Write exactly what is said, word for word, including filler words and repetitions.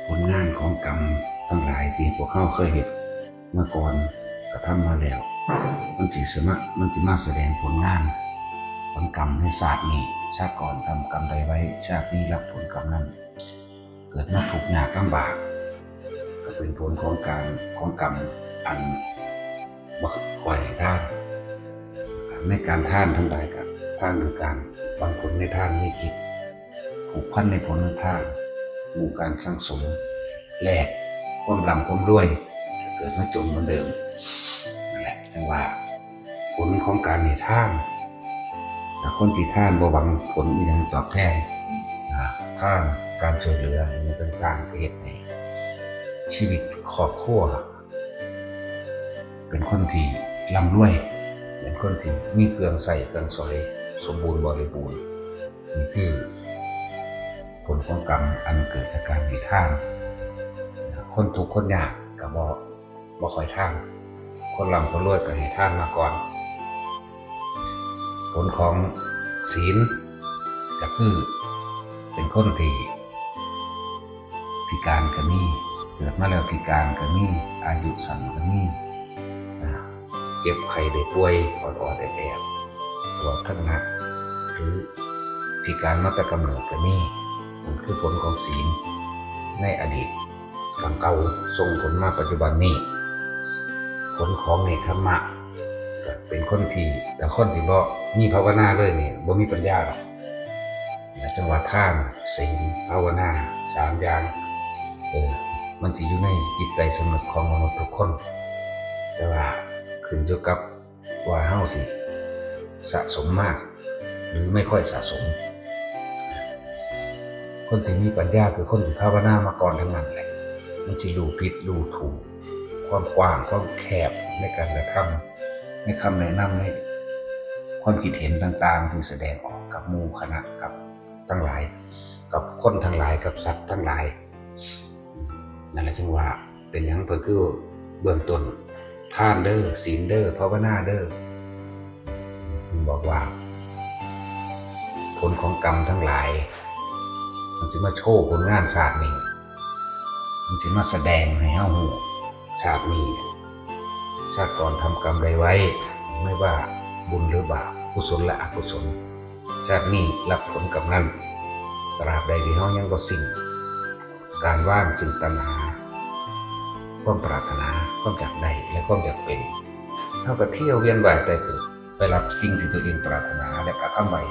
ผลงานของกรรมทั้งหลายที่พวกเฮาเคยเฮ็ดมาก่อน กระทำมาแล้ว มันสิสมะ มันสิมาแสดงผลงานของกรรมในชาตินี้ ชาติก่อนทำกรรมใดไว้ ชาตินี้รับผลกรรมนั้น เกิดมาทุกข์ยากลำบาก ก็เป็นผลของการ ของกรรมอันบ่ค่อยให้ทาน ในการทานทั้งหลายก็ทานคือการหวังผลในทาน มีจิตผูกพันในผลในทาน หมู่การสั่งสม แลกความร่ำความรวย เกิดมาจนเหมือนเดิม นั่นแหละ จั่งว่าผลของการให้ทาน ถ้าคนที่ทานบ่หวังผลอีหยังตอบแทน อ่า ทาน การช่วยเหลืออิหยังต่างๆ ก็เฮ็ดให้ชีวิตครอบครัว เป็นคนที่ร่ำรวย เป็นคนที่มีเครื่องใช้เครื่องสอยสมบูรณ์บริบูรณ์ นี่คือผลของกรรมอันเกิดจากการให้ทาน คนทุกข์คนยากก็บ่ บ่ค่อยทาน คนร่ำคนรวยก็ให้ทานมาก่อน ผลของศีลก็คือเป็นคนที่พิการก็มี เกิดมาแล้วพิการก็มี อายุสั้นก็มี อ่า เจ็บไข้ได้ป่วยออดๆแอดๆ ตลอดทั้งหนัก หรือพิการมาแต่กำเนิดก็มี นั่นคือผลของศีลในอดีตกรรมเก่า ส่งผลมาปัจจุบันนี้ ผลของเนกขัมมะ ก็เป็นคนที่ แต่คนที่บ่มีภาวนาเลยนี่ บ่มีปัญญาดอก นะ จั่งว่าทาน ศีล ภาวนา สามอย่าง เออ มันสิอยู่ในจิตใต้สำนึกของมนุษย์ทุกคน แต่ว่าขึ้นอยู่กับว่าเฮาสิสะสมมาก หรือไม่ค่อยสะสม คนที่มีปัญญาคือคนที่ภาวนามาก่อนทั้งนั้นแหละ มันสิรู้ผิดรู้ถูก ความกว้างความแคบในการกระทำ ในคำแนะนำ ในความคิดเห็นต่างๆ ที่แสดงออกกับหมู่คณะ กับทั้งหลาย กับคนทั้งหลาย กับสัตว์ทั้งหลาย นั่นแหละจึงว่าเป็นหยังเพิ่นคือเบื้องต้น ทานเด้อ ศีลเด้อ ภาวนาเด้อ เพิ่นบอกว่า ผลของกรรมทั้งหลาย มันสิมาโชว์ผลงานชาตินี้ มันสิมาแสดงให้เฮาฮู้ ชาตินี้ ชาติก่อนทำกรรมใดไว้ ไม่ว่าบุญหรือบาป กุศลและอกุศล ชาตินี้รับผลกรรมนั้น ตราบใดที่เฮายังบ่สิ้นการวางซึ่งตัณหา ความปรารถนา ความอยากได้ และความอยากเป็น เฮาก็เที่ยวเวียนว่ายตายเกิด ไปรับสิ่งที่ตัวเองปรารถนาและกระทำไว้